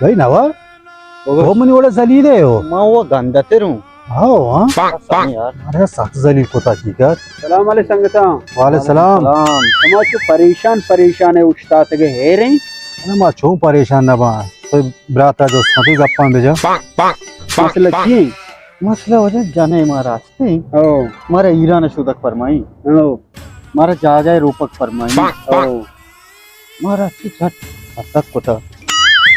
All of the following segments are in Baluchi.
بھائی نوا، بگوش۔ تو منی وڑا ذلیل ئے ہو۔ ما وہ گندتر ہوں۔ ہاں، ہاں۔ سمے یار۔ ارے سخت ذلیل کتا حقیقت۔ سلام علیکم سنگتاں۔ وعلیکم السلام۔ سلام۔ شما چو پریشان پریشان ئے اوشتاتگ ئے، حیر ایں؟ ارے ما چون پریشان نہ باں۔ تو براتا جست کن، تو گپاں بجا۔ مسئلہ چی ایں؟ مسئلہ وجہ جنے ما راست ایں۔ او۔ مارا ایران شودک فرمائی۔ او۔ مارا جاگہ روپک فرمائی۔ او۔ مارا چی جھٹ اتک کتا۔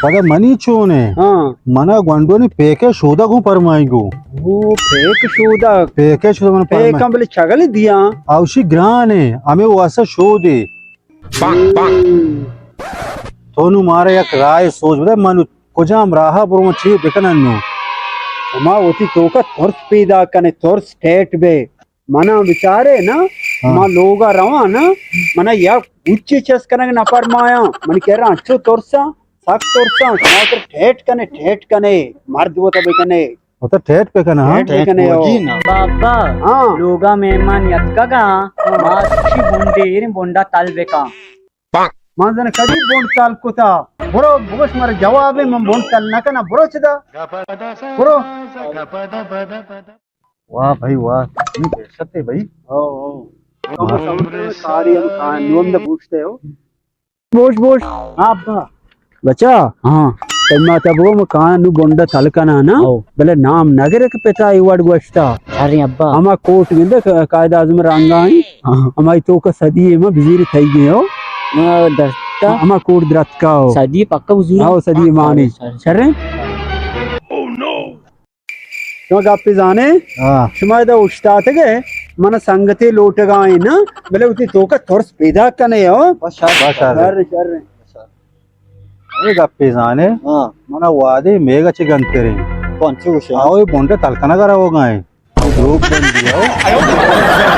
پدا منی چون ایں؟ ہاں۔ منا گونڈونی پیکے شودگ ہوں پرمائیں گو۔ او، پیک شودگ۔ پیکے شودگ من پرمائیں۔ پیکاں بلے چگل دیاں۔ اوشی گران ایں، ہمے واسطہ شودے۔ ہم۔ تو نو مارا یک رائے سوچ بدے، من کجام راہ برو، من چی بکنن نو؟ شما وتی توکا ترس پیدا کنے، ترس ٹیٹ بے۔ منا بچارے نا، ہاں۔ ما لوگا رواں نا، منا یک بوچے چست کنگ نہ پرمایاں۔ منی کرا انچو ترساں، سک ترساں۔ شما تر ٹیٹ کنے، ٹیٹ کنے، مرد وتا بکنے۔ وتا ٹیٹ بکنے، ہاں۔ ٹیٹ بکنے، او۔ بابا، ہاں۔ لوگا مہمان یتکگا، ہاں۔ ما چی بنڈے ایریں بنڈا تل بکاں۔ من زن کدی بنڈ تل کتا۔ برو، بگوش مر جواب، من بنڈ تل نہ کنا۔ برو چدا۔ برو۔ واہ بھائی واہ، اتنی دہشت ہے بھائی۔ او، او۔ ہم سمجھ ساری ہم کہاں نوند پوچھتے ہو۔ Bush, Bush. ہاں ابا۔ بچا۔ ہاں۔ تئی ماتا بگو من کہاں نو بنڈا تل کنا نا۔ او۔ بلے نام نہ گرے کہ پتا اے وڑ گوشتا۔ ارے ابا۔ ہما کوٹ گندے ق-، قائد اعظم رنگا ایں۔ ہاں۔ ہمائی توکا صدی ما بزیر تھئی گئے ہو۔ ہاں، درتا۔ ہما کوٹ درتکا ہو۔ صدی پکا بزور۔ ہاں، صدی مانے۔ شر۔ شر۔ شما گپے زانے؟ ہاں۔ شما ادا اوشتاتگ ئے، من سنگتے لوٹگا ایں نا، بلے وتی توکا ترس پیدا کنے ہو۔ بس شر، بس شر۔ شر، شر۔ اے گپے زانے؟ ہاں۔ منا وادے میگا چہ گنتریں۔ تو انچو گوشے؟ آؤ، اے بنڈ تل کنگا روگا ایں۔ دروگ بندی ہو۔